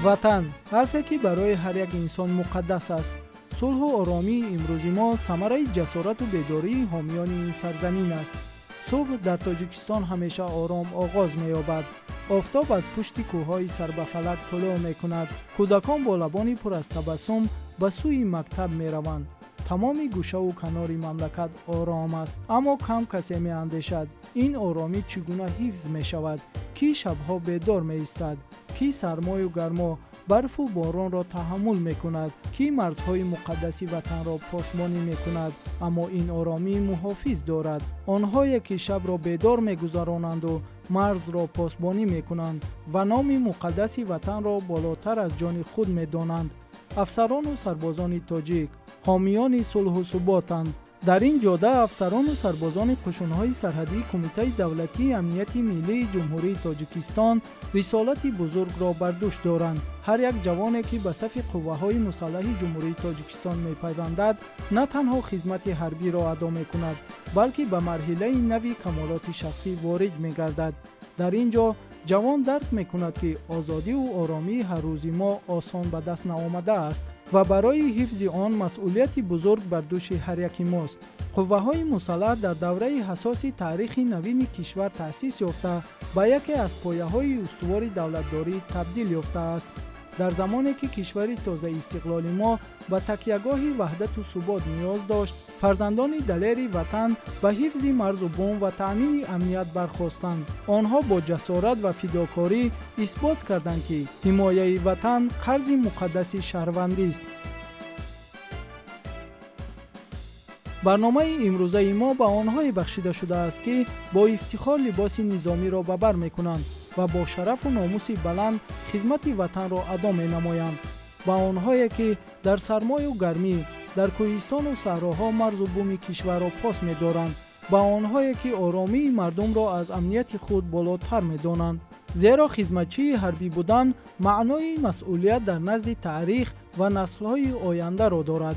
Ватан ҳарфе, ки барои ҳар як инсон муқаддас аст. Сулҳу оромии имрӯзи мо самараи ҷасорату бедории ҳомиёни ин сарзамин аст. Субҳ дар Тоҷикистон ҳамеша ором оғоз меёбад. Офтоб аз пушти кӯҳҳои сарбафалак тулӯъ мекунад. Кӯдакон бо лабони пур аз табассум ба сӯи мактаб мераванд. Тамоми гӯшаву канори мамлакат ором аст, аммо кам касе меандешад, ин оромӣ чӣ гуна ҳифз мешавад. Кӣ шабҳо бедор меистад, кӣ сармою гармо, барфу боронро таҳаммул мекунад, кӣ марзҳои муқаддаси ватанро посбонӣ мекунад. Аммо ин оромӣ муҳофиз дорад. Онҳое, ки шабро бедор мегузаронанду марзро посбонӣ мекунанд ва номи муқаддаси ватанро болотар аз ҷони худ медонанд. Афсарону сарбозони тоҷик ҳомиёни сулҳу суботанд. Дар ин ҷода афсарону сарбозони қушунҳои сарҳадии Кумитаи давлатии амнияти миллии Ҷумҳурии Тоҷикистон рисолати бузургро бар дӯш доранд. Ҳар як ҷавоне, ки ба сафи қувваҳои мусаллаҳи Ҷумҳурии Тоҷикистон мепайвандад, на танҳо хизмати ҳарбиро адо мекунад, балки ба марҳилаи нави камолоти шахсӣ ворид мегардад. Дар ин ҷо ҷавон дарк мекунад, ки озодиву оромии ҳаррӯзи мо осон ба даст наомадааст ва барои ҳифзи он масъулияти бузург бар дӯши ҳар яки мост. Қувваҳои мусаллаҳ дар давраи ҳассоси таърихи навини кишвар таъсис ёфта, ба яке аз пояҳои устувори давлатдорӣ табдил ёфтааст. Дар замоне ки кишвари тозаистиқлоли мо ба такягоҳи ваҳдату субот ниёз дошт, фарзандони далери ватан ба ҳифзи марзу бум ва таъмини амният бархостанд. Онҳо бо ҷасорат ва фидокорӣ исбот карданд, ки ҳимояи ватан қарзи муқаддаси шаҳрвандист. Барномаи имрӯзаи мо ба онҳое бахшида шудааст, ки бо ифтихор либоси низомиро ба бар мекунанд ва бо шарафу номуси баланд хизмати ватанро адо менамоянд, ба онҳое, ки дар сармою гармӣ, дар кӯҳистону саҳроҳо марзу буми кишварро пос медоранд, ба онҳое, ки оромии мардумро аз амнияти худ болотар медонанд. Зеро хизматчии ҳарбӣ будан маънои масъулият дар назди таърих ва наслҳои ояндаро дорад.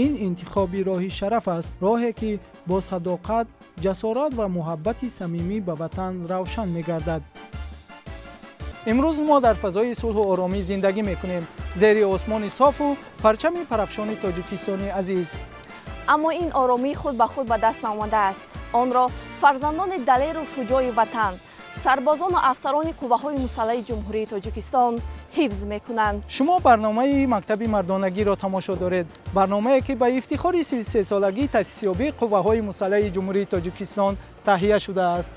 Ин интихоби роҳи шараф аст, роҳе, ки бо садоқат, ҷасорат ва муҳаббати самимӣ ба ватан равшан мегардад. Имрӯз мо дар фазои сулҳу оромӣ зиндагӣ мекунем, зери осмони софу парчами парафшони Тоҷикистони азиз. Аммо ин оромӣ худ ба худ ба даст наомадааст. Онро фарзандони далеру шуҷои ватан, сарбозону афсарони қувваҳои мусаллаҳи Ҷумҳурии Тоҷикистон ҳифз мекунанд. Шумо барномаи «Мактаби мардонагиро» тамошо доред, барномае, ки ба ифтихори 33-солагии таъсисёбии қувваҳои мусаллаҳи Ҷумҳурии Тоҷикистон таҳия шудааст.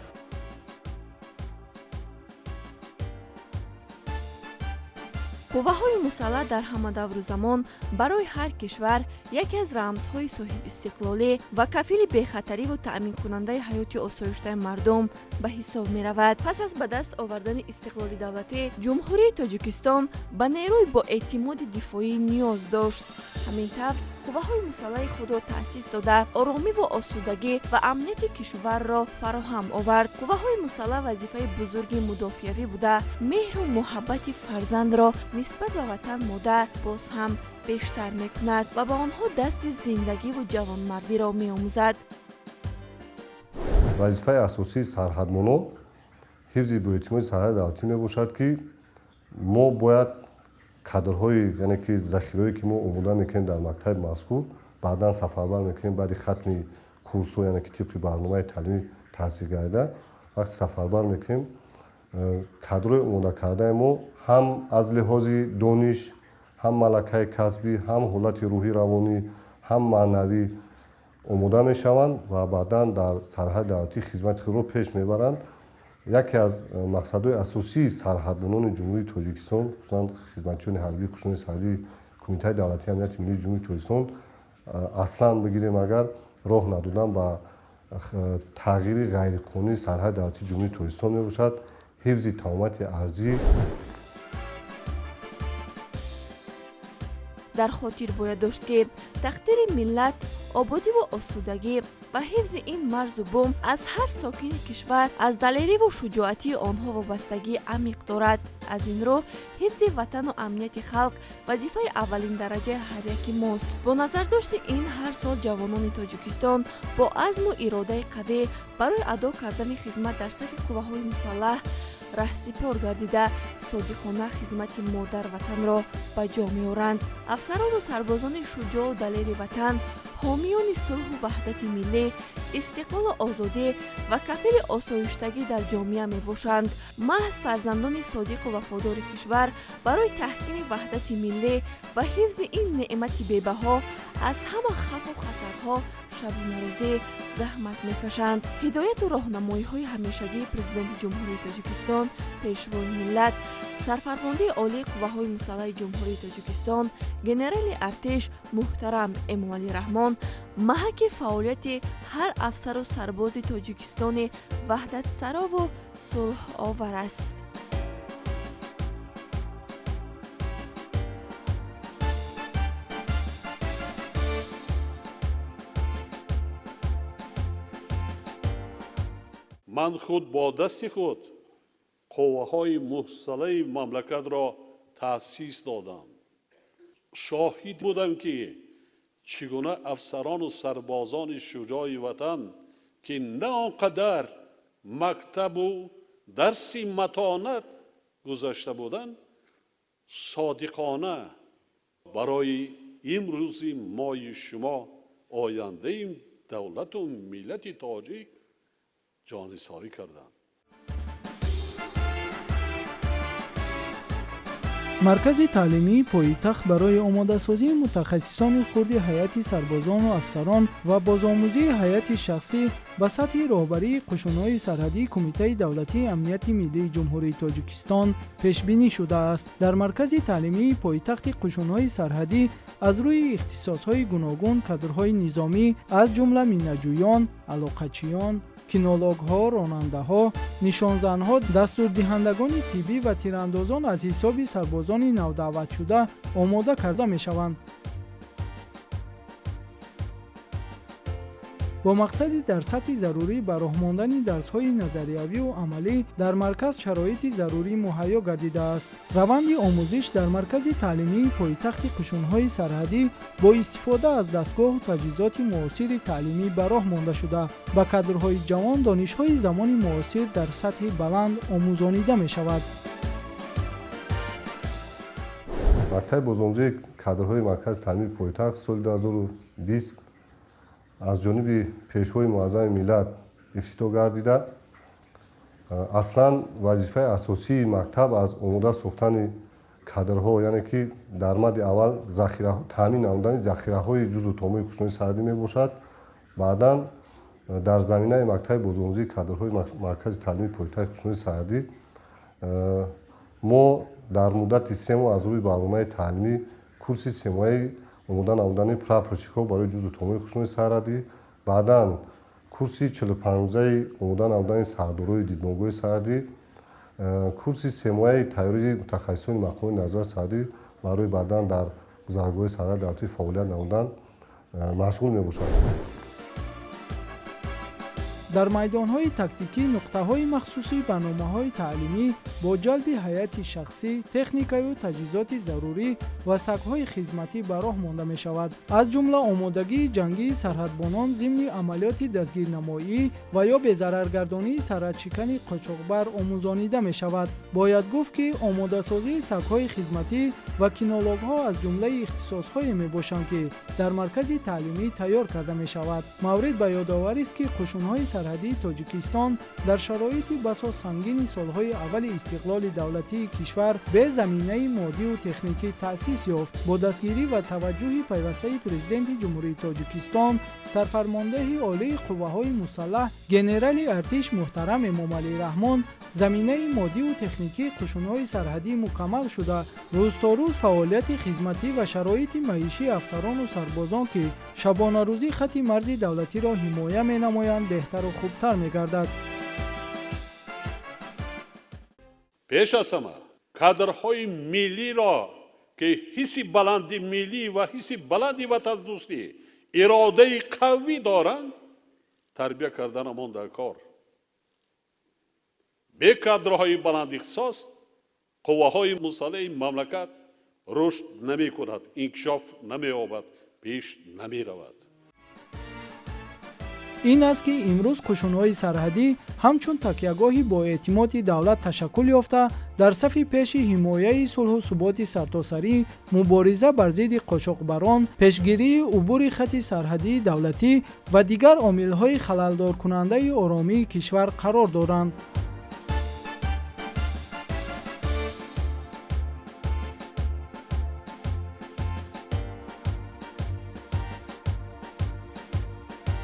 Қувваҳои мусаллаҳ дар ҳама давру замон барои ҳар кишвар яке аз рамзҳои соҳибистиқлолӣ ва кафили бехатариву таъминкунандаи ҳаёти осоиштаи мардум ба ҳисоб меравад. Пас аз ба даст овардани истиқлоли давлатӣ, Ҷумҳурии Тоҷикистон ба нерӯи боэътимоди дифоӣ ниёз дошт. Ҳамин тавр, қувваҳои мусаллаҳи худро таъсис дода, оромиву осудагӣ ва амнияти кишварро фароҳам овард. Қувваҳои мусаллаҳ вазифаи бузурги мудофиавӣ буда, меҳру муҳаббати фарзандро нисбат ба ватан модар боз ҳам бештар мекунад ва ба онҳо дарси зиндагиву ҷавонмардиро меомӯзад. Вазифаи асосии сарҳадбоно ҳифзи боэътимоди сарҳади давлатӣ мебошад, ки мо бояд кадрҳои, яъне ки захираҳое, ки мо омода мекунем дар мактаби мазкур, баъдан сафарбар мекунем баъди хатми курсҳо, яъне ки тибқи барномаи таълимӣ таҳсил гардида, вақти сафарбар мекунем, кадрҳои омодакардаи мо ҳам аз лиҳози дониш, ҳам малакаи касбӣ, ҳам ҳолати рӯҳӣ, равонӣ, ҳам маънавӣ омода мешаванд ва баъдан дар сарҳади давлатӣ хизмати худро пеш мебаранд. Яке аз мақсадҳои асосии сарҳадбонони Ҷумҳурии Тоҷикистон, хусусан хизматчиёни ҳарбии қушуни сарҳадии Кумитаи давлатии амнияти миллии Ҷумҳурии Тоҷикистон, аслан бигирем агар, роҳ надодан ба тағйири ғайриқонунии сарҳади давлатии Ҷумҳурии Тоҷикистон мебошад, ҳифзи тамомияти арзӣ. Дар хотир бояд дошт, ки тақдири миллат, ободиву осудагӣ ва ҳифзи ин марзу бум аз ҳар сокини кишвар, аз далериву шуҷоатии онҳо вобастагии амиқ дорад. Аз ин рӯ, ҳифзи ватану амнияти халқ вазифаи аввалиндараҷаи ҳар яки мост. Бо назардошти ин, ҳар сол ҷавонони Тоҷикистон бо азму иродаи қавӣ барои адо кардани хизмат дар сафи қувваҳои мусаллаҳ раҳсипор гардида, содиқона хизмати модар ватанро ба ҷо меоранд. Афсарону сарбозони шуҷоъу далери ватан, ҳомиёни сулҳу ваҳдати миллӣ, истиқлолу озодӣ ва кафили осоиштагӣ дар ҷомеа мебошанд. Маҳз фарзандони содиқу вафодори кишвар барои таҳкими ваҳдати миллӣ ва ҳифзи ин неъмати бебаҳо аз ҳама хавфу хатарҳо шабонарӯзӣ заҳмат мекашанд. Ҳидояту роҳнамоиҳои ҳамешагии Президенти Ҷумҳурии Тоҷикистон, Пешвои миллат, Сарфармондаи Олии Қувваҳои Мусаллаҳи Ҷумҳурии Тоҷикистон, генерали артиш муҳтарам Эмомалӣ Раҳмон маҳаки фаъолияти ҳар афсару сарбози тоҷикистони ваҳдатсарову сулҳовар аст. Ман худ бо дасти худ қувваҳои мусаллаҳи мамлакатро таъсис додам. Шоҳид будам, ки чӣ гуна афсарону сарбозони шуҷои ватан, ки на он қадар мактабу дарси матонат гузашта буданд, содиқона барои имрӯзи мои шумо, ояндаи давлату миллати тоҷик ҷонисорӣ карданд. Маркази таълимии пойтахт барои омодасозии мутахассисони хурди ҳайати сарбозону афсарон ва бозомӯзии ҳайати шахсӣ ба сатҳи роҳбарии қушунҳои сарҳадии Кумитаи давлатии амнияти миллии Ҷумҳурии Тоҷикистон пешбинӣ шудааст. Дар маркази таълимии пойтахти қушунҳои сарҳадӣ аз рӯи ихтисосҳои гуногун кадрҳои низомӣ, аз ҷумла минаҷӯён, алоқачиён, кинологҳо, ронандаҳо, нишонзанҳо, дастурдиҳандагони тиббӣ ва тирандозон аз ҳисоби сарбозони навдаъватшуда омода карда мешаванд. Бо мақсади дар сатҳи зарурӣ ба роҳ мондани дарсҳои назариявию амалӣ дар марказ шароити зарурӣ муҳайё гардидааст. Раванди омӯзиш дар маркази таълимии пойтахти қушунҳои сарҳадӣ бо истифода аз дастгоҳу таҷҳизоти муосири таълимӣ ба роҳ монда шуда, ба кадрҳои ҷавон донишҳои замони муосир дар сатҳи баланд омӯзонида мешавад. Мактаби бозомӯзии кадрҳои маркази таълимии пойтахт соли 2020 аз ҷониби Пешвои муаззами миллат ифтитоҳ гардида. Аслан вазифаи асосии мактаб аз омода сохтани кадрҳо, яъне ки дар мадди аввал таъмин намудани захираҳои ҷузъу томои қушунҳои сарҳадӣ мебошад. Баъдан дар заминаи мактаби бозомӯзии кадрҳои маркази таълимии пойтахти қушунҳои сарҳадӣ мо дар муддати 3 моҳ аз рӯи барномаи таълимӣ курси семоҳаи омода намудани прапорщикҳо барои ҷузъу томои қушунҳои сарҳадӣ, баъдан курси 45-рӯзаи омода намудани сардорои дидбонгоҳи сарҳадӣ, курси семоҳаи тайёрии мутахассисони мақоми назорати сарҳадӣ барои баъдан дар гузаргоҳи сарҳади давлатӣ фаъолият намудан машғул мебошад. Дар майдонҳои тактикӣ нуқтаҳои махсуси барномаҳои таълимӣ бо ҷалби ҳайати шахсӣ, техникаю таҷҳизоти зарурӣ ва сагҳои хизматӣ ба роҳ монда мешавад. Аз ҷумла омодагии ҷангии сарҳадбонон зимни амалиёти дастгирнамоӣ ва ё безараргардонии сарҳадшикани қочоқбар омӯзонида мешавад. Бояд гуфт, ки омодасозии сагҳои хизматӣ ва кинологҳо аз ҷумлаи ихтисосҳое мебошанд, ки дар маркази таълимӣ тайёр карда мешавад. Маврид ба ёдоварист, ки қушунҳои сарҳадии Тоҷикистон дар шароити басо сангини солҳои аввали истиқлоли давлатии кишвар бе заминаи моддиву техникӣ таъсис ёфт. Бо дастгирӣ ва таваҷҷӯҳи пайвастаи Президенти Ҷумҳурии Тоҷикистон, Сарфармондеҳи Олии Қувваҳои Мусаллаҳ, генерали артиш муҳтарам Эмомалӣ Раҳмон, заминаи моддиву техникии қушунҳои сарҳадӣ мукаммал шуда, рӯз то рӯз фаъолияти хизматӣ ва шароити маишии афсарону сарбозон, ки шабонарӯзӣ хатти марзи давлатиро ҳимоя менамоянд, беҳтару хубтар мегардад. Пеш аз ҳама кадрҳои миллиро, ки ҳисси баланди миллӣ ва ҳисси баланди ватандӯстӣ, иродаи қавӣ доранд, тарбия карданамон дар кор. Бе кадрҳои баландихтисос қувваҳои мусаллаҳи мамлакат рушд намекунад, инкишоф намеёбад, пеш намеравад. Ин аст, ки имрӯз қушунҳои сарҳадӣ ҳамчун такягоҳи боэътимоди давлат ташаккул ёфта, дар сафи пеши ҳимояи сулҳу суботи сартосарӣ, мубориза бар зидди қочоқбарон, пешгирии убури хати сарҳадии давлатӣ ва дигар омилҳои халалдоркунандаи оромии кишвар қарор доранд.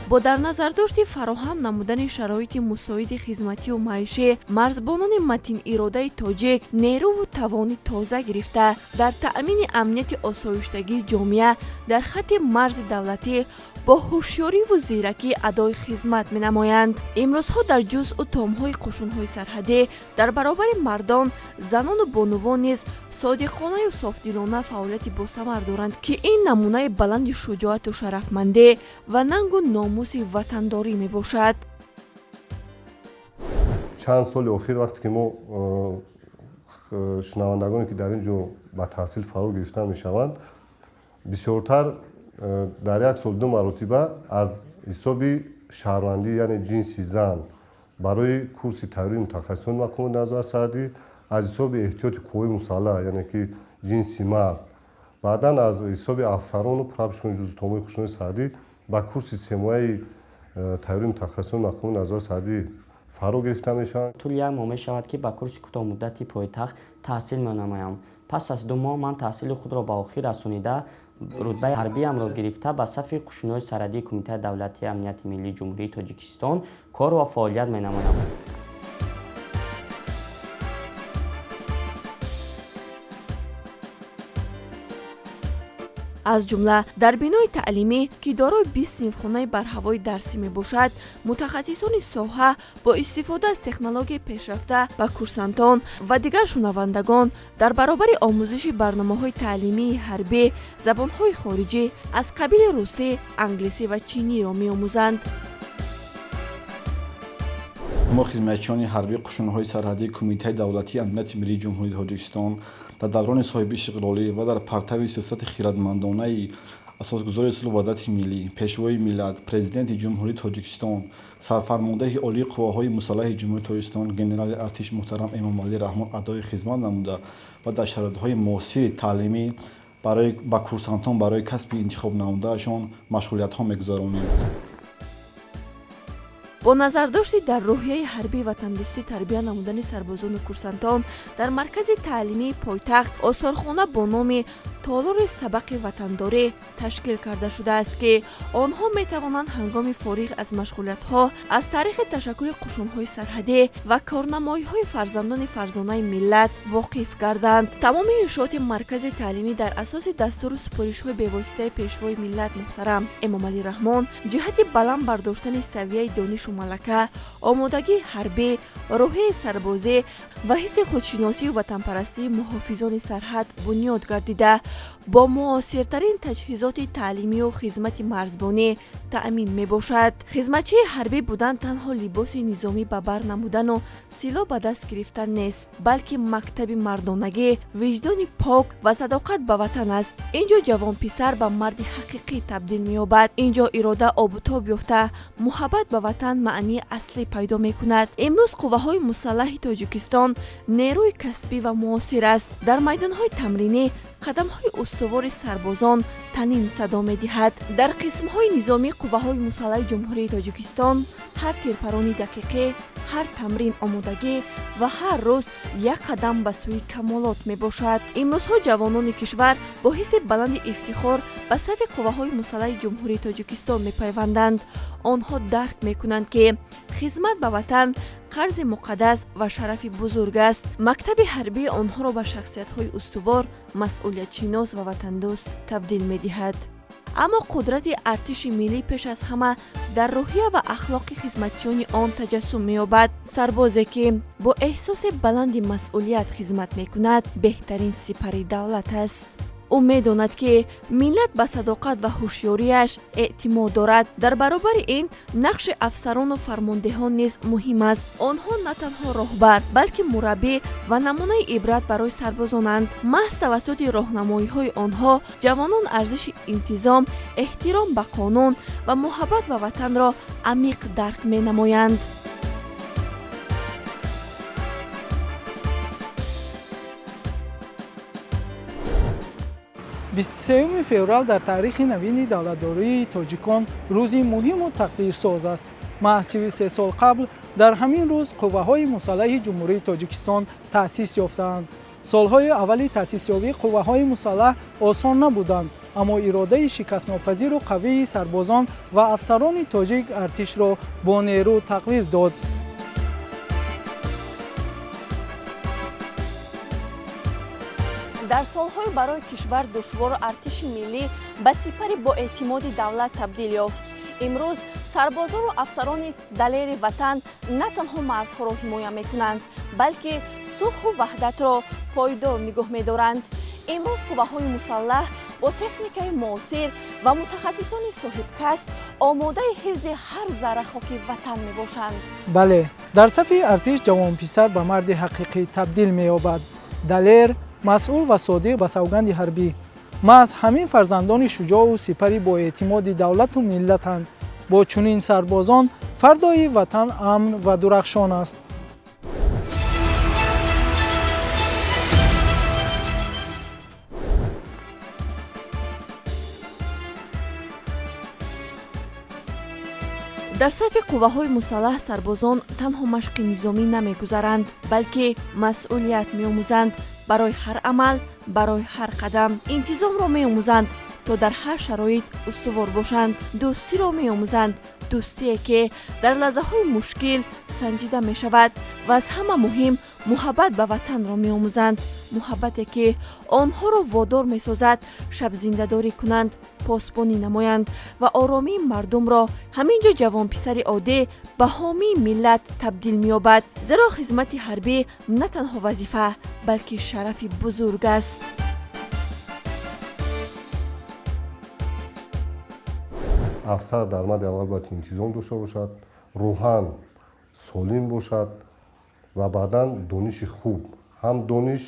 Бо дар назардошти фароҳам намудани шароити мусоиди хизматию маишӣ, марзбонони матиниродаи тоҷик нерӯву тавони тоза гирифта, дар таъмини амнияти осоиштагии ҷомеа дар хатти марзи давлатӣ бо ҳушёриву зиракӣ адои хизмат менамоянд. Имрӯзҳо дар ҷузъу томҳои қушунҳои сарҳадӣ дар баробари мардон, занону бонувон низ содиқонаю софдилона фаъолияти босамар доранд, ки ин намунаи баланди шуҷоату шарафмандӣ ва нангу номуси ватандорӣ мебошад. Чанд соли охир, вақте ки мо шунавандагоне, ки дар ин ҷо ба таҳсил фаро гирифта мешаванд, бисёртар дар як сол ду маротиба аз ҳисоби шаҳрвандӣ, яъне ҷинси зан, барои курси тайёрии мутахассисони мақомоти назорати сарҳадӣ, аз ҳисоби эҳтиёти қувваи мусаллаҳ, яъне ки ҷинси мард, баъдан аз ҳисоби афсарону прапорщикони ҷузъутомои қушунҳои сарҳадӣ ба курси семоҳаи тайёрии мутахассисони мақомоти назорати сарҳадӣ фаро гирифта мешаванд. Тӯли як моҳ мешавад, ки ба курси кӯтоҳмуддати пойтахт таҳсил менамоям. Пас аз 2 моҳ ман таҳсили худро ба охир расонида, рутбаи ҳарбиямро гирифта, ба сафи қушунҳои сарҳадии Кумитаи давлатии амнияти миллии Ҷумҳурии Тоҷикистон кор ва фаъолият менамоям. Аз ҷумла дар бинои таълимӣ, ки дорои 20 синфхонаи барҳавои дарсӣ мебошад, мутахассисони соҳа бо истифода аз технологияи пешрафта ба курсантон ва дигар шунавандагон дар баробари омӯзиши барномаҳои таълимии ҳарбӣ забонҳои хориҷӣ аз қабили русӣ, англисӣ ва чиниро меомӯзанд. Мо, хизматчиёни ҳарбии қушунҳои сарҳадии Кумитаи давлатии амнияти миллии Ҷумҳурии Тоҷикистон, дар даврони соҳибистиқлолӣ ва дар партави сиёсати хирадмандонаи асосгузори сулҳу ваҳдати миллӣ, Пешвои миллат, Президенти Ҷумҳурии Тоҷикистон, Сарфармондаҳи Олии Қувваҳои Мусаллаҳи Ҷумҳурии Тоҷикистон, генерали артиш муҳтарам Эмомалӣ Раҳмон адои хизмат намуда ва дар шароитҳои муосири таълимӣ ба курсантон барои касби интихобнамудаашон машғулиятҳо мегузаронем. Бо назардошти дар рӯҳияи ҳарбии ватандӯстӣ тарбия намудани сарбозону курсантон, дар маркази таълимии пойтахт осорхона бо номи толори сабақи ватандорӣ ташкил карда шудааст, ки онҳо метавонанд ҳангоми фориғ аз машғулиятҳо аз таърихи ташаккули қушунҳои сарҳадӣ ва корнамоиҳои фарзандони фарзонаи миллат воқиф гарданд. Тамоми иншооти маркази таълимӣ дар асоси дастуру супоришҳои бевоситаи Пешвои миллат муҳтарам Эмомалӣ Раҳмон ҷиҳати баланд бардоштани савияи донишу малака, омодагии ҳарбӣ, рӯҳияи сарбозӣ ва ҳисси худшиносию ватанпарастии муҳофизони сарҳад бунёд гардида, бо муосиртарин таҷҳизоти таълимию хизмати марзбонӣ таъмин мебошад. Хизматчии ҳарбӣ будан танҳо либоси низомӣ ба бар намудану силоҳ ба даст гирифтан нест, балки мактаби мардонагӣ, виҷдони пок ва садоқат ба ватан аст. Ин ҷо ҷавонписар ба марди ҳақиқӣ табдил меёбад. Ин ҷо ирода обутоб ёфта, муҳаббат ба ватан маънии аслӣ пайдо мекунад. Имрӯз қувваҳои мусаллаҳи Тоҷикистон нерӯи касбӣ ва муосир аст. Дар майдонҳои тамринӣ қадамҳои устувори сарбозон танин садо медиҳад. Дар қисмҳои низомии қувваҳои мусаллаҳи Ҷумҳурии Тоҷикистон ҳар тирпарони дақиқӣ, ҳар тамрин омодагӣ ва ҳар рӯз як қадам ба сӯи камолот мебошад. Имрӯзҳо ҷавонони кишвар бо ҳисси баланди ифтихор ба сафи қувваҳои мусаллаҳи Ҷумҳурии Тоҷикистон мепайванданд. Онҳо дарк мекунанд, ки хизмат ба ватан қарзи муқаддас ва шарафи бузург аст. Мактаби ҳарбӣ онҳоро ба шахсиятҳои устувор, масъулиятшинос ва ватандӯст табдил медиҳад. Аммо қудрати артиши миллӣ пеш аз ҳама дар рӯҳия ва ахлоқи хизматчиёни он таҷассум меёбад. Сарбозе, ки бо эҳсоси баланди масъулият хизмат мекунад, беҳтарин сипари давлат аст. Ӯ медонад, ки миллат ба садоқат ва ҳушёрияш эътимод дорад. Дар баробари ин, нақши афсарону фармондеҳон низ муҳим аст. Онҳо на танҳо роҳбар, балки мураббӣ ва намунаи ибрат барои сарбозонанд. Маҳз тавассути роҳнамоиҳои онҳо ҷавонон арзиши интизом, эҳтиром ба қонун ва муҳаббат ба ватанро амиқ дарк менамоянд. 23 феврал дар таърихи навини давлатдории тоҷикон рӯзи муҳиму тақдирсоз аст. Маҳз 33 сол қабл дар ҳамин рӯз қувваҳои мусаллаҳи Ҷумҳурии Тоҷикистон таъсис ёфтаанд. Солҳои аввали таъсисёбии қувваҳои мусаллаҳ осон набуданд, аммо иродаи шикастнопазиру қавии сарбозон ва афсарони тоҷик артишро бо нерӯ тақвил дод. Дар солҳои барои кишвар душвор артиши миллӣ ба сипари боэътимоди давлат табдил ёфт. Имрӯз сарбозону афсарони далери ватан на танҳо марзҳоро ҳимоя мекунанд, балки сулҳу ваҳдатро пойдор нигоҳ медоранд. Имрӯз қувваҳои мусаллаҳ бо техникаи муосир ва мутахассисони соҳибкасб омодаи ҳифзи ҳар зарра хоки ватан мебошанд. Бале, дар сафи артиш ҷавонписар ба марди ҳақиқӣ табдил меёбад, далер, масъул ва содиқ ба савганди ҳарбӣ. Маҳз ҳамин фарзандони шуҷоъу сипари боэътимоди давлату миллатанд. Бо чунин сарбозон фардои ватан амн ва дурахшон аст. Дар сафи қувваҳои мусаллаҳ сарбозон танҳо машқи низомӣ намегузаранд, балки масъулият меомӯзанд. Барои ҳар амал, барои ҳар қадам интизомро меомӯзанд, то дар ҳар шароит устувор бошанд. Дӯстиро меомӯзанд, дӯстие ки дар лаҳзаҳои мушкил санҷида мешавад, ва аз ҳама муҳим муҳаббат ба ватанро меомӯзанд, муҳаббате ки онҳоро водор месозад шабзиндадорӣ кунанд, посбонӣ намоянд ва оромии мардумро. Ҳамин ҷо ҷавонписари оддӣ ба ҳомии миллат табдил меёбад, зеро хизмати ҳарбӣ на танҳо вазифа, балки шарафи бузург аст. Афсар дар мадди аввал бояд интизом дошта бошад, рӯҳан солим бошад ва баъдан дониши хуб, ҳам дониш,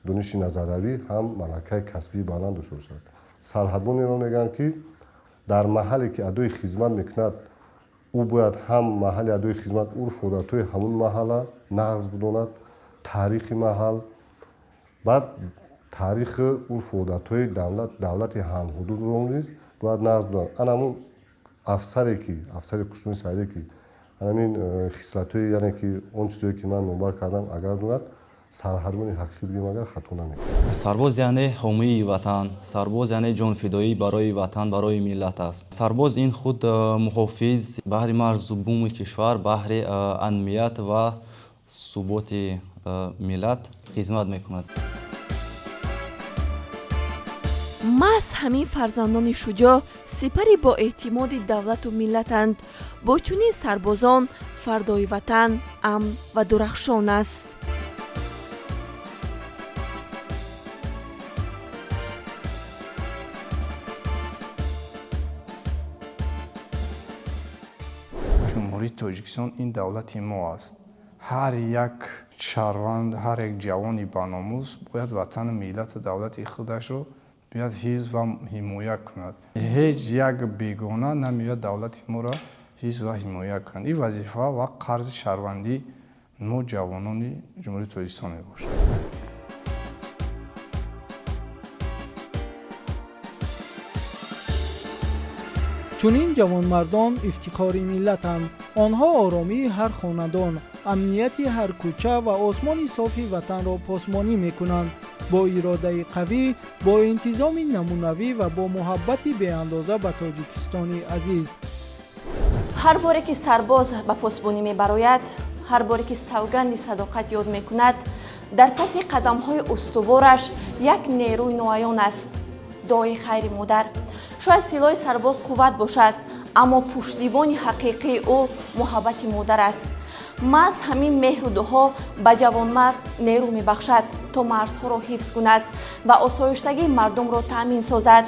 дониши назариявӣ, ҳам малакаи касбии баланд дошта бошад. Сарҳадбонеро мегӯянд, ки дар маҳалле ки адои хизмат мекунад, ӯ бояд ҳам маҳалли адои хизмат, урфу одатҳои ҳамун маҳалла нағз бидонад, таърихи маҳал, баъд таърихи урфу одатҳои давлати ҳамҳудудро низ бояд нағз бидонад. Ана ҳамун афсаре ки, афсари қушуни сарҳадӣ ки ҳамин хислатҳои, яъне ки он чизое ки ман номбар кардам, агар донад, сарҳадбони ҳақиқӣ бигем, агар хато намекунад. Сарбоз яъне ҳомии ватан, сарбоз яъне ҷонфидоӣ барои ватан, барои миллат аст. Сарбоз ин худ муҳофиз баҳри марзу буми кишвар, баҳри амният ва суботи миллат хизмат мекунад. Маҳз ҳамин фарзандони шуҷоъ сипари боэътимоди давлату миллатанд. Бо чунин сарбозон фардои ватан амн ва дурахшон аст. Ҷумҳурии Тоҷикистон ин давлати мо аст. Ҳар як шаҳрванд, ҳар як ҷавони баномус бояд ватану миллату давлати худашро бояд ҳифз ва ҳимоя кунад. Ҳеҷ як бегона намеояд давлати моро ҳифз ва ҳимоя кунад. Ин вазифа ва қарзи шаҳрвандии мо ҷавонони Ҷумҳурии Тоҷикистон мебошад. Чунин ҷавонмардон ифтихори миллатанд. Онҳо оромии ҳар хонадон, амнияти ҳар кӯча ва осмони софи ватанро посбонӣ мекунанд. Бо иродаи қавӣ, бо интизоми намунавӣ ва бо муҳаббати беандоза ба Тоҷикистони азиз. Ҳар боре ки сарбоз ба посбонӣ мебарояд, ҳар боре ки савганди садоқат ёд мекунад, дар паси қадамҳои устувораш як нерӯи ноаён аст. Дуои хайри модар. Шояд силоҳи сарбоз қувват бошад, аммо пуштибони ҳақиқии ӯ муҳаббати модар аст. Маҳз ҳамин меҳру дуҳо ба ҷавонмард нерӯ мебахшад, то марзҳоро ҳифз кунад ва осоиштагии мардумро таъмин созад.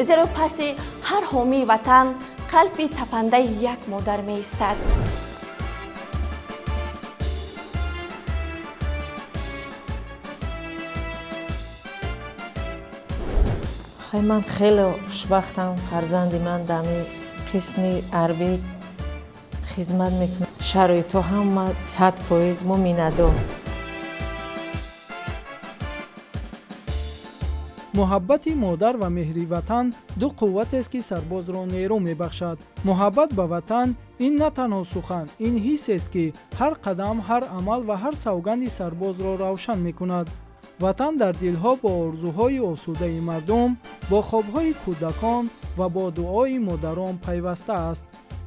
Зеро паси ҳар ҳомии ватан қалби тапандаи як модар меистад. Хай, ман хеле хушбахтам, фарзанди ман дар қисми ҳарбӣ хизмат мекунад. Шароитҳо ҳама 100%, мо миннатдор. Муҳаббати модар ва меҳри ватан ду қувватест, ки сарбозро нерӯ мебахшад. Муҳаббат ба ватан ин на танҳо сухан, ин ҳиссест, ки ҳар қадам, ҳар амал ва ҳар савганди сарбозро равшан мекунад. Ватан дар дилҳо бо орзуҳои осудаи мардум, бо хобҳои кӯдакон ва бо дуои модарон пайваста аст.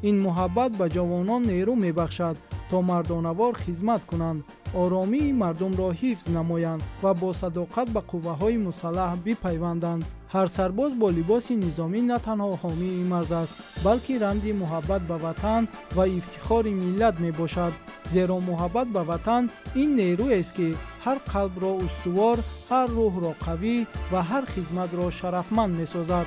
Ин муҳаббат ба ҷавонон нерӯ мебахшад, то мардонавор хизмат кунанд, оромии мардумро ҳифз намоянд ва бо садоқат ба қувваҳои мусаллаҳ бипайванданд. Ҳар сарбоз бо либоси низомӣ на танҳо ҳомии марз аст, балки рамзи муҳаббат ба ватан ва ифтихори миллат мебошад. Зеро муҳаббат ба ватан ин нерӯест, ки ҳар қалбро устувор, ҳар рӯҳро қавӣ ва ҳар хизматро шарафманд месозад.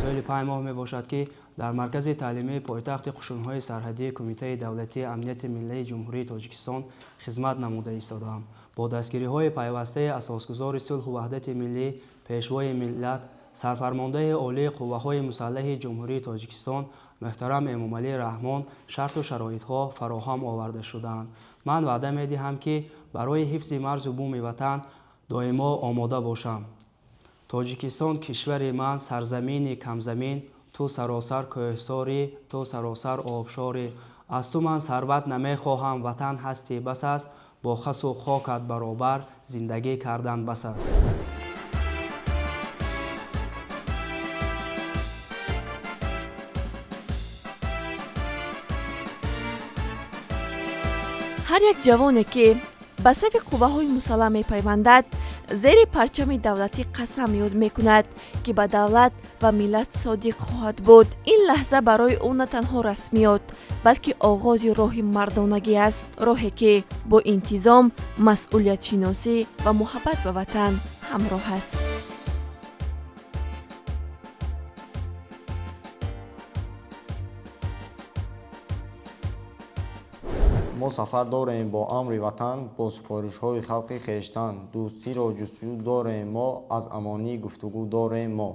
Тӯли 5 моҳ мебошад, ки дар маркази таълимии пойтахти қушунҳои сарҳадии Кумитаи давлатии амнияти миллии Ҷумҳурии Тоҷикистон хизмат намуда истодаам. Бо дастгириҳои пайвастаи асосгузори сулҳу ваҳдати миллӣ, пешвои миллат, сарфармондаи олии қувваҳои мусаллаҳи Ҷумҳурии Тоҷикистон муҳтарам Эмомалӣ Раҳмон шарту шароитҳо фароҳам оварда шудаанд. Ман ваъда медиҳам, ки барои ҳифзи марзу буми ватан доимо омода бошам. Тоҷикистон кишвари ман, сарзамини камзамин, ту саросар кӯҳсорӣ, ту саросар обшорӣ. Аз ту ман сарват намехоҳам, ватан ҳастӣ бас аст, бо хасу хокат баробар зиндагӣ кардан бас аст. Ҳар як ҷавоне, ки ба сафи қувваҳои мусаллаҳ мепайвандад, зери парчами давлатӣ қасам ёд мекунад, ки ба давлат ва миллат содиқ хоҳад буд. Ин лаҳза барои ӯ на танҳо расмиёт, балки оғози роҳи мардонагӣ аст, роҳе ки бо интизом, масъулиятшиносӣ ва муҳаббат ба ватан ҳамроҳ аст. Мо сафар дорем бо амри ватан, бо супоришҳои халқи хештан. Дӯстиро ҷустуҷӯ дорем мо, аз амонӣ гуфтугӯ дорем мо.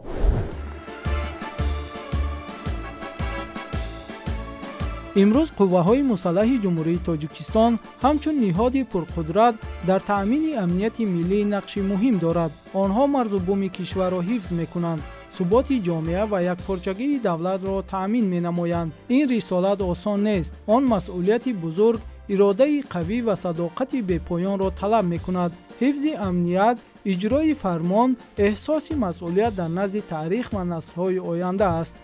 Имрӯз қувваҳои мусаллаҳи Ҷумҳурии Тоҷикистон ҳамчун ниҳоди пурқудрат дар таъмини амнияти миллӣ нақши муҳим дорад. Онҳо марзу буми кишварро ҳифз мекунанд, суботи ҷомеа ва якпорчагии давлатро таъмин менамоянд. Ин рисолат осон нест. Он масъулияти бузург, иродаи қавӣ ва садоқати бепоёнро талаб мекунад. Ҳифзи амният, иҷрои фармон, эҳсоси масъулият дар назди таърих ва наслҳои оянда аст.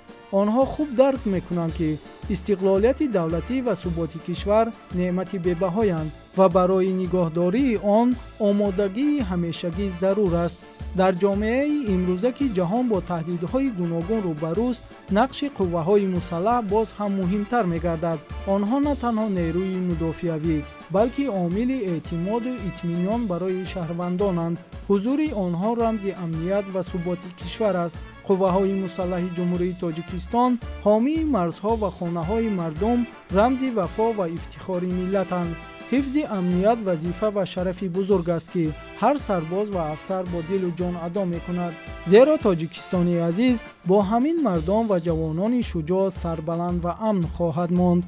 Онҳо хуб дарк мекунанд, ки истиқлолияти давлатӣ ва суботи кишвар неъмати бебаҳоянд ва барои нигоҳдории он омодагии ҳамешагӣ зарур аст. Дар ҷомеаи имрӯза, ки ҷаҳон бо таҳдидҳои гуногун рӯбарӯст, нақши қувваҳои мусаллаҳ боз ҳам муҳимтар мегардад. Онҳо на танҳо нерӯи мудофиавӣ, балки омили эътимоду итминон барои шаҳрвандонанд. Ҳузури онҳо рамзи амният ва суботи кишвар аст. Қувваҳои мусаллаҳи Ҷумҳурии Тоҷикистон ҳомии марзҳо ва хонаҳои мардум, рамзи вафо ва ифтихори миллатанд. Ҳифзи амният вазифа ва шарафи бузург аст, ки ҳар сарбоз ва афсар бо дилу ҷон адо мекунад. Зеро Тоҷикистони азиз бо ҳамин мардон ва ҷавонони шуҷоъ сарбаланд ва амн хоҳад монд.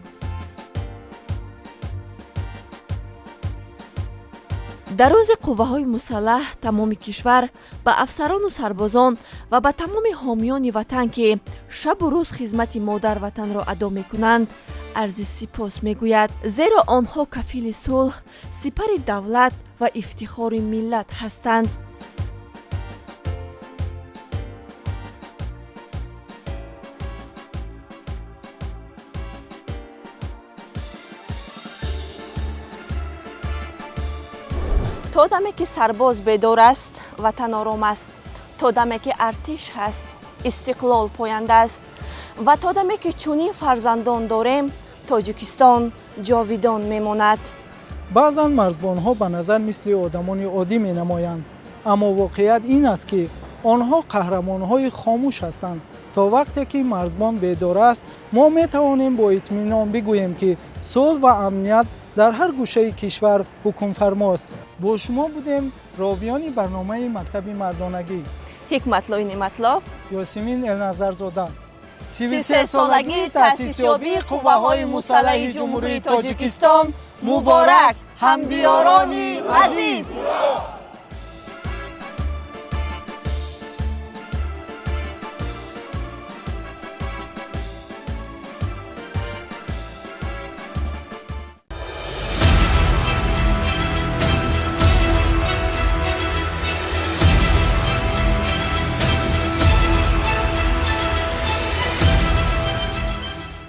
Дар рӯзи қувваҳои мусаллаҳ тамоми кишвар ба афсарону сарбозон ва ба тамоми ҳомиёни ватан, ки шабу рӯз хизмати модар ватанро адо мекунанд, арзи сипос мегӯяд, зеро онҳо кафили сулҳ, сипари давлат ва ифтихори миллат ҳастанд. То даме ки сарбоз бедор аст, ватан ором аст. То даме ки артиш ҳаст, истиқлол поянда аст. Ва то даме ки чунин фарзандон дорем, Тоҷикистон ҷовидон мемонад. Баъзан марзбонҳо ба назар мисли одамони оддӣ менамоянд, аммо воқеият ин аст, ки онҳо қаҳрамонҳои хомӯш ҳастанд. То вақте ки марзбон бедор аст, мо метавонем бо итминон бигӯем, ки сулҳ ва амният дар ҳар гӯшаи кишвар ҳукмфармост. Бо шумо будем ровиёни барномаи Мактаби мардонагӣ: Ҳикматлои Неъматло, Ёсимин Элназарзода. 33-солагии таъсисёбии Қувваҳои Мусаллаҳи Ҷумҳурии Тоҷикистон муборак, ҳамдиёрони азиз!